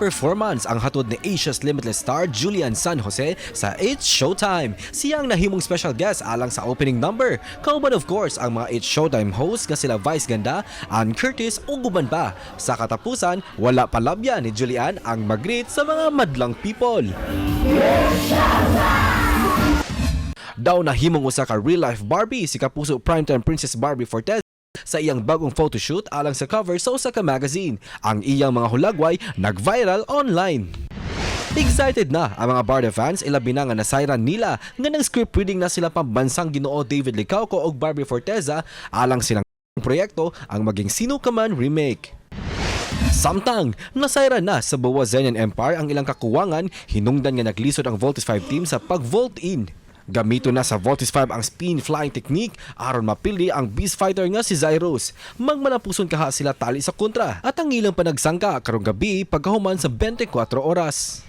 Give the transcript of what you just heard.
Performance ang hatod ni Asia's Limitless star Julie Anne San Jose sa It's Showtime. Siya ang nahimong special guest alang sa opening number. Kauban, of course, ang mga It's Showtime host nga sila Vice Ganda, Ann Curtis ug uban pa. Sa katapusan, wala palabya ni Julie Anne ang mag-greet sa mga madlang people. Daw nahimong usa ka real life Barbie si Kapuso Primetime Princess Barbie Forteza sa iyang bagong photoshoot alang sa cover sa usa ka magazine. Ang iyang mga hulagway nag-viral online. Excited na ang mga Barda fans, ilabi na nga nasayran nila nga nang script reading na sila pambansang Ginoo David Licauco ug Barbie Forteza alang silang proyekto ang maging Sino Ka Man remake. Samtang, nasayran na sa Bawa Zenian Empire ang ilang kakuwangan hinungdan nga naglisod ang Voltes 5 team sa pag-vault in. Gamito na sa Voltes 5 ang spin flying technique aron mapili ang beast fighter nga si Zyrus. Magmalapuson kaha sila tali sa kontra at ang ilang panagsangka karong gabi pagkahuman sa 24 oras.